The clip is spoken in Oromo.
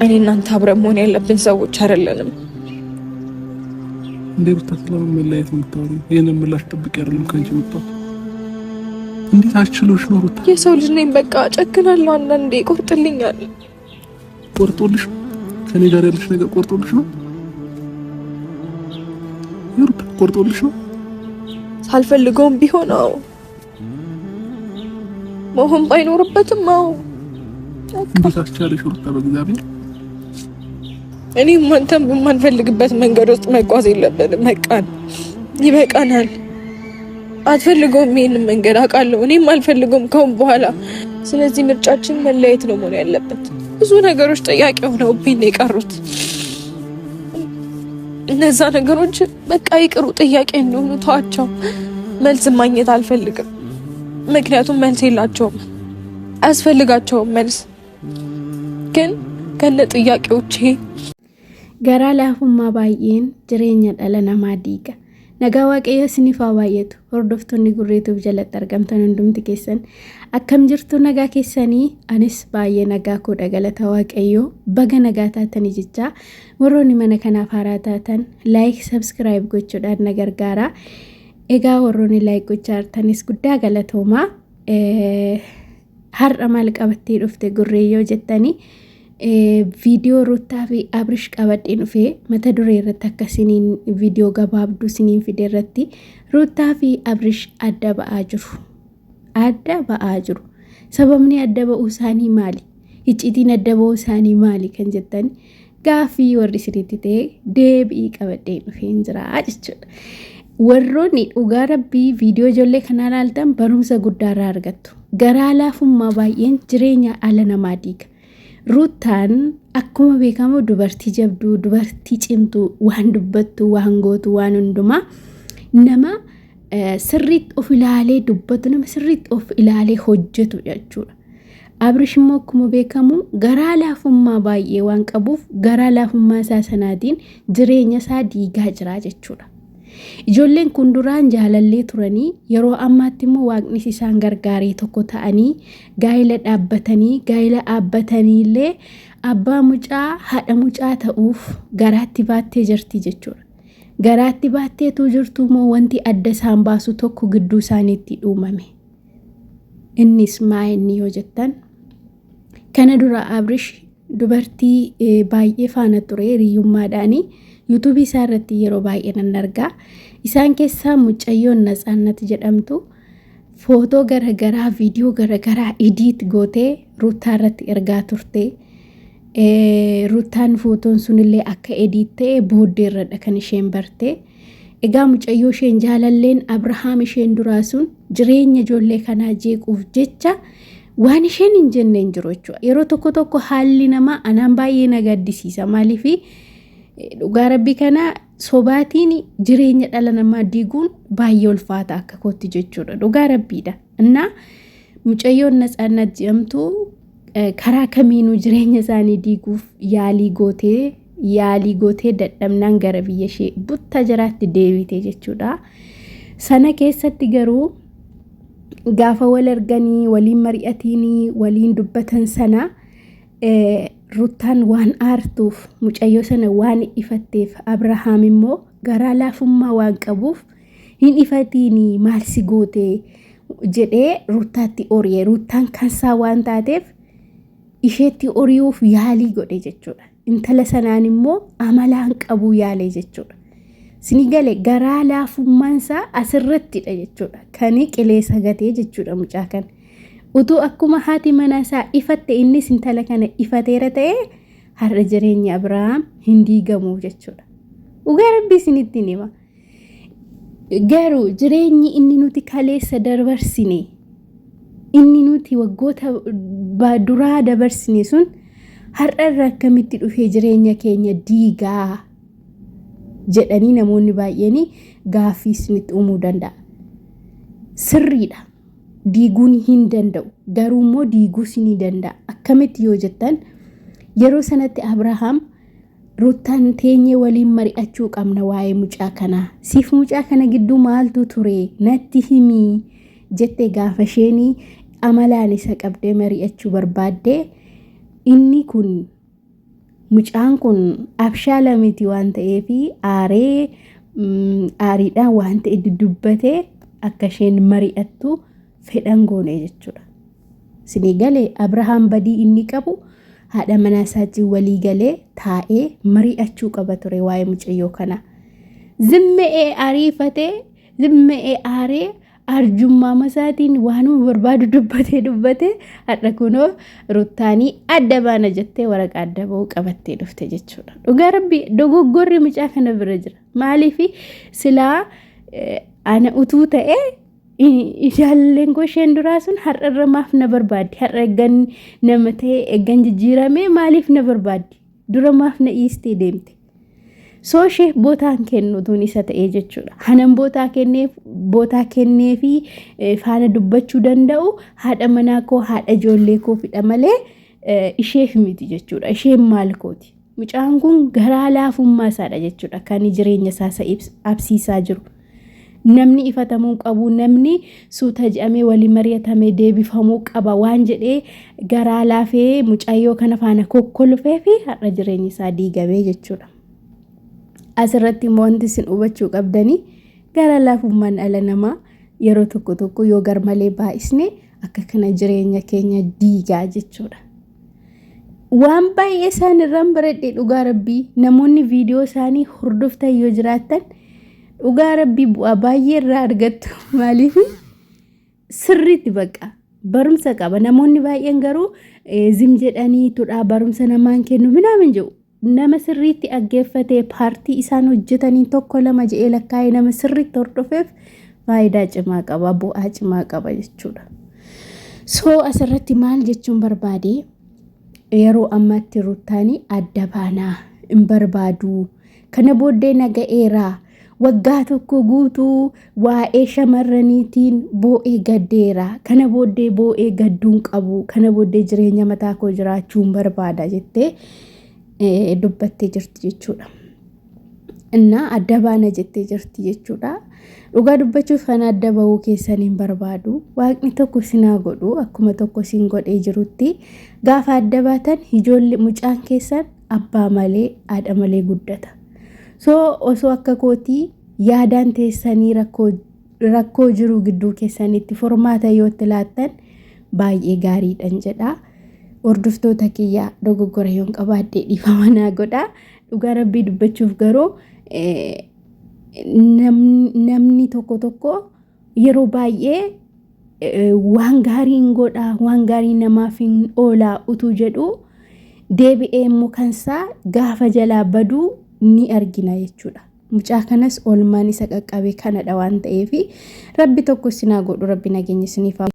እኔ እናንተ አብረን መሆን ያለብን ሰዎች አይደለንም። እንዴ ሩታ፣ ስለምን መለያየት ነው የምታወሪው? ይሄንን ምላሽ ጠብቄ አይደለም ከአንቺ የመጣሁት። እንዴት አስችሎሽ ነው ሩታ? የሰው ልጅ ነኝ፣ በቃ ጨክናለሁ። አንዳንዴ ይቆርጥልኛል። ቆርጦልሽ? ከኔ ጋር ያለሽ ነገር ቆርጦልሽ ነው ሩታ? ቆርጦልሽ ነው? ሳልፈልገውም ቢሆን አዎ፣ መሆን ባይኖርበትም አዎ። እንዴት አስቻለሽ ሩታ? በእግዚአብሔር እኔም አንተም በማንፈልግበት መንገድ ውስጥ መጓዝ የለብንም። በቃን፣ ይበቃናል። አትፈልገውም ይሄንን መንገድ አውቃለሁ። እኔም አልፈልገውም ከአሁን በኋላ። ስለዚህ ምርጫችን መለያየት ነው መሆን ያለበት። ብዙ ነገሮች ጥያቄ ሆነውብኝ ነው የቀሩት። እነዛ ነገሮች በቃ ይቅሩ፣ ጥያቄ እንደሆኑ ተዋቸው። መልስ ማግኘት አልፈልግም፣ ምክንያቱም መልስ የላቸውም፣ አያስፈልጋቸውም መልስ። ግን ከነ ጥያቄዎቼ Garaa laafummaa baay'een jireenya dhala namaa diiga. Nagaa Waaqayyoo isiniif haa baay'atu. Hordoftoonni Gurreetuuf jalatti argamtan hundumti keessan akkam jirtu nagaa keessanii? Anis baay'ee nagaa koodha galata Waaqayyoo. Baga nagaa taatanii jechaa warroonni mana kanaaf haaraa taatan like subscribe gochuudhaan na gargaara. Egaa warroonni like gochaa jirtanis guddaa galatoomaa. Har'a maal qabattee dhufte Gurree yoo jettanii viidiyoo Ruuttaa fi Abrish qabadheen dhufee mata duree irratti akka isiniin viidiyoo gabaabduu isiniin fide irratti Ruuttaa fi Abrish adda ba'aa jiru. Adda ba'aa jiru. Sababni adda ba'uu isaanii maali? Icciitiin adda ba'uu isaanii maali kan jettan gaaffii warri isinitti ta'e deebii qabadheen dhufeen jira jechuudha. Warroonni dhugaa rabbii viidiyoo ijoollee kanaa ilaaltan barumsa guddaa irraa argattu. Garaa laafummaa baay'een jireenya dhala namaa diiga. Ruuttaan akkuma beekamu dubartii jabduu, dubartii cimtuu, waan dubbattu, waan gootu, waan hundumaa nama sirriitti of ilaalee dubbatu, nama sirriitti of ilaalee hojjetu jechuudha. Abrish immoo akkuma beekamu garaa laafummaa baay'ee waan qabuuf garaa laafummaa isaa sanaatiin jireenya isaa diigaa jira jechuudha. Ijoolleen kun duraan jaalallee turanii yeroo ammaatti immoo waaqnis isaan gargaaree tokko ta'anii gaa'ila dhaabbatanii gaa'ila dhaabbatanii illee abbaa mucaa haadha mucaa ta'uuf garaatti baattee jirti jechuudha. Garaatti baatteetu jirtu immoo wanti adda isaan baasu tokko gidduu isaaniitti uumame. Innis maa inni yoo jettan kana dura Abrish dubartii baay'ee faana ture hiriyyummaadhaani yuutuubii isaa irratti yeroo baay'ee nan argaa. Isaan keessaa mucayyoon Natsaannat jedhamtu footoo garaagaraa viidiyoo garaagaraa idiit gootee Ruuttaa irratti ergaa turte. Ruuttaan footoon sunillee akka ediit ta'e booddeerradha kan isheen barte. Egaa mucayyoo isheen jaalalleen Abrahaam isheen duraa sun jireenya ijoollee kanaa jeequuf jecha waan isheen hin jenne hin jiru jechuudha. Yeroo tokko tokko haalli namaa anaan baay'ee na gaddisiisa. Maaliif dhugaa rabbii kana sobaatiin jireenya dhala namaa diiguun baay'ee ulfaata akka kootti jechuudha. Dhugaa rabbiidha. Innaa mucayyoon Natsaannat jedhamtu karaa kamiinuu jireenya isaanii diiguuf yaalii gootee yaalii gootee dadhabnaan gara biyya ishee butta jiraatti deebite jechuudha. Sana keessatti garuu gaafa wal arganii waliin mari'atiinii waliin dubbatan sana Ruttaan waan aartuuf mucayyoo sana waan ifatteef Abrahaam immoo garaa laafummaa waan qabuuf hin ifatiinii maal si goote jedhee Ruttaatti ori'e. Ruttaan kansaa waan taateef isheetti ori'uuf yaalii godhe jechuudha. Intala sanaan immoo amalaan qabuu yaale jechuudha. Sini gale garaa laafummaan isaa asirrattidha jechuudha. Kan qileessa gatee jechuudha mucaa kana. Utuu akkuma haati manaa isaa ifatte innis intala kana ifateera ta'e har'a jireenyi Abirahaam hin diigamu jechuudha. Dhugaa rabbii isinitti hima. Garuu jireenyi inni nuti kaleessa dabarsine inni nuti waggoota duraa dabarsine sun har'a irra akkamitti dhufee jireenya keenya diigaa jedhanii namoonni baay'een gaaffii isinitti uumuu danda'a. Sirriidha. Diiguun hin danda'u. Garuu immoo diiguus ni danda'a. Akkamitti yoo jettan yeroo sanatti Abrahaam Ruttaan teenyee waliin mari'achuu qabna waa'ee mucaa kanaa. Siif mucaa kana gidduu maaltu ture natti himii jette gaafa isheen amalaan isa qabdee mari'achuu barbaadde inni kun Mucaan kun abshaala miti waan ta'eef aaree aariidhaan waan ta'e dudubbatee akka isheen mari'attu fedhan goone jechuudha. Isinii galee Abrahaam badii inni qabu haadha manaa isaatiin walii galee taa'ee mari'achuu qaba ture waa'ee mucayyoo kanaa. Zimme'ee ariifatee zimme'ee aaree arjummaama isaatiin waanuma barbaadu dubbatee dubbatee har'a kunoo Ruttaanii adda baana jettee waraqaa adda ba'uu qabattee dhufte jechuudha. Dhugaa rabbi dogoggorri mucaa kana bira jira. Maaliif silaa ana utuu ta'ee jaalleen koo isheen duraa sun har'a irra maaf na barbaaddi? Har'a eeggan nama ta'e eeggan jijjiiramee maaliif na barbaaddi? Dura maaf na dhiistee deemte? Soo isheef bootaan kennu utuun isa ta'ee jechuudha. Hanan bootaa kenneef bootaa kenneefi faana dubbachuu danda'u haadha manaa koo haadha ijoollee koo fidha malee isheef miti jechuudha. Isheen maal kooti? Mucaan kun garaa laafummaa isaadha jechuudha kan jireenya isaa isa absiisaa jiru. Namni ifatamuu qabu namni suuta jedhamee walii mari'atamee deebifamuu qaba waan jedhee garaa laafee mucayyoo kana faana kokkolfee fi har'a jireenyi isaa diigamee jechuudha. Asirratti immoo wanti isin hubachuu qabdanii gara laafummaan dhala namaa yeroo tokko tokko yoo garmalee baay'isne akka kana jireenya keenya diigaa jechuudha. Waan baay'ee isaan irraan baradhe dhugaa rabbii namoonni viidiyoo isaanii hordoftan yoo jiraattan dhugaa rabbii bu'aa baay'ee irraa argattu maaliif sirriitti bakka barumsa qaba namoonni baay'een garuu zim jedhanii tudhaa barumsa namaan kennu minaamin jedhu nama sirriitti dhaggeeffatee paartii isaan hojjetaniin tokko lama jedhee lakkaa'ee nama sirriitti hordofeef faayidaa cimaa qaba bu'aa cimaa qaba jechuudha. So asirratti maal jechuun barbaade yeroo ammaatti Ruttaanii adda baanaa hin barbaadu. Kana booddee na ga'eera. Waggaa tokko guutuu waa'ee shamarraniitiin boo'ee gaddeera. Kana booddee boo'ee gadduun qabu. Kana booddee jireenya mataa koo jiraachuun barbaada jettee dubbattee jirti jechuudha. Innaa adda baana jettee jirti jechuudha. Dhugaa dubbachuuf kan adda bahuu keessan hin barbaadu. Waaqni tokko isin haa godhu akkuma tokko isin godhee jirutti gaafa adda baatan ijoollee mucaan keessan abbaa malee haadha malee guddata. So osoo akka kootii yaadaan teessanii rakkoo rakkoo jiru gidduu keessanitti furmaata yoo itti laattan baay'ee gaariidhan jedha. Hordoftoota kiyya dogoggora yoon qabaadhe dhiifama naa godha. Dhugaa rabbii dubbachuuf garuu namni tokko tokko yeroo baay'ee waan gaarii hin godha waan gaarii namaaf hin oolaa utuu jedhu deebi'ee immoo kansaa gaafa jalaa baduu ni argina jechuudha. Mucaa kanas oolmaan isa qaqqabe kanadha waan ta'eef rabbi tokko isin haa godhu rabbi nageenya isiniif haa.